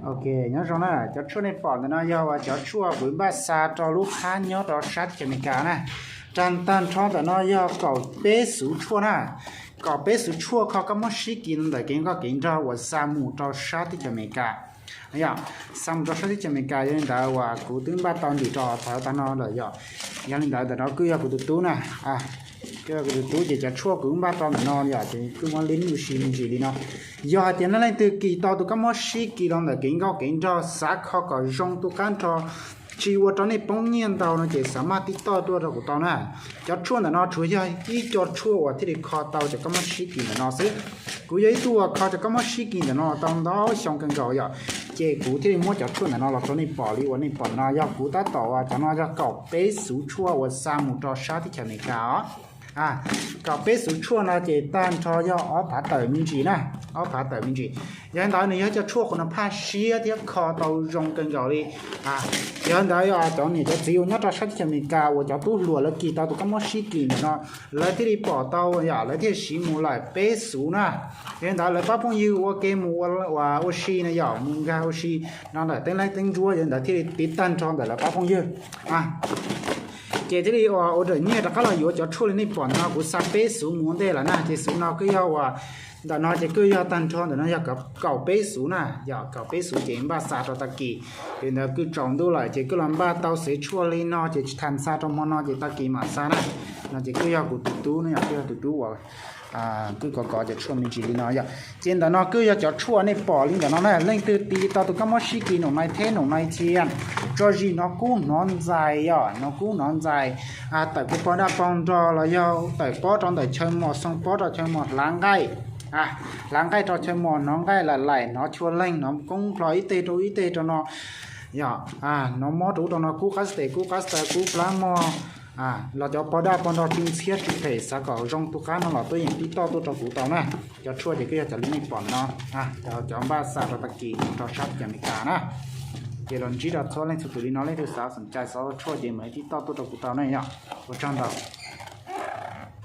Ok, nyob zoo na, cov tshuaj nej pom ntawm no yog uas cov tshuaj kuv npaj xa rau lub phab nyob rau sab teb chaws Amelikas na. Tag tag nrho ntawm no yog kaum peb xuv tshuaj na. Kaum peb xuv tshuaj kho kab mob sib kis ntawm kev nkoj kev nraug uas xa mus rau sab teb chaws Amelikas. Yog, xa mus rau sab teb chaws Amelikas, yog li ntawd uas kuv twb npaj tau ntim rau thav tag no lawm yom. Yog li ntawd ntawm no kuj yog kuv tus tub na. Kuj yog kuv tus tub ces cov tshuaj kuv npaj tau ntawm no yom, ces kuj muab lib ua si me ntsis li no. Yog hais tias nej leej twg kis tau tus kab mob sib kis los ntawm kev nkoj kev nraug, xav kho kom zoo tu qab nrho, tsis ua rau nej poob nyiaj ntau no ces xav maj tib toj tuaj rau kuv tau na. Cov tshuaj ntawm no tsuas yog ib co tshuaj uas thiaj li kho tau cov kab mob sib kis ntawm no xwb. Kuv yog ib tug uas kho cov kab mob sib kis ntawm no tau ntau xyoo kawg nkaus yom, ces kuv thiaj li muab cov tshuaj ntawm no los rau nej pom li uas nej pom ntawm no. Yog kuv tab tom uas cov no yog kaum peb xuv tshuaj uas xa mus rau sab teb chaws Amelikas os. Kaum peb xuv tshuaj no ces tag nrho yog ob phav tawm me ntsis na, ob phav tawm me ntsis. Yog li ntawd nws yog cov tshuaj qhuv no phaj siab thiab kho tau zoo kawg nkaus li. Yog li ntawd cov niam cov txiv uas nyob rau sab teb chaws Amelikas uas cov tub hluas lawv kis tau tus kab mob sib kis ntawm no, lawv thiaj li pom tau yom, lawv thiaj siv mus lawm peb xuv na. Yog li ntawd lawv pab phooj ywg ua ke mus ua si na yom, mus nkag ua si no ntawm teeb leej teeb ntsuab, yog li ntawd thiaj li tiv tag nrho ntawm lawv pab phooj ywg. Ces thiaj li ua ua daim nyiaj rov qab los yuav cov tshuaj li nej pom ntawm no, kuv xa peb xuv mus ua ntej lawm na, ces xuv no kuj yog uas ntawm no ces kuj yog tag nrho ntawm no yog kaum peb xuv na, yog kaum peb xuv ces npaj xa rau tag kis. Ces ntawd kuj tsaus ntuj lawm ces kuj los npaj tau xev tshuaj li no ces tsis tas xa rau hmo no ces tag kis mam xa na. No ces kuj yog kuv tus tub no yom, kuj yog tus tub uas kuj kov kov cov tshuaj me ntsis li no yom. Ces ntawm no kuj yog cov tshuaj nej pom li ntawm no na, leej twg kis tau tus kab mob sib kis num nai theb num nai thiab, tso zis hnov kub hnov ntxais yom, hnov kub hnov ntxais, tawm kuv pog daj pog nrog los yog tawm pob rau ntawm chaw mos, xoo pob rau chaw mos, hlav nqaij, hlav nqaij rau chaw mos, hnov nqaij laim laim, hnov chua leeg, hnov koob plho ib teg rau ib teg rau no yom, hnov mob rau ub rau no, kub qab xwb tes, kub qab xwb taw, kub plab mog, los cov pog daj pog nrog tsw ntxhiab tsw phem xav kom zoo tu qab no los tuaj yeem tib toj tuaj rau kuv tau na. Cov tshuaj ces kuj yog cov li nej pom no, cov npaj xa rau tag kis rau sab teb chaws Amelikas na. Ces los ntsib rau txhua leej txhua tus li no, leej twg xav xom cai xav tshuaj ces mam li tib toj tuaj rau kuv tau na yom. Ua tsaug ntau.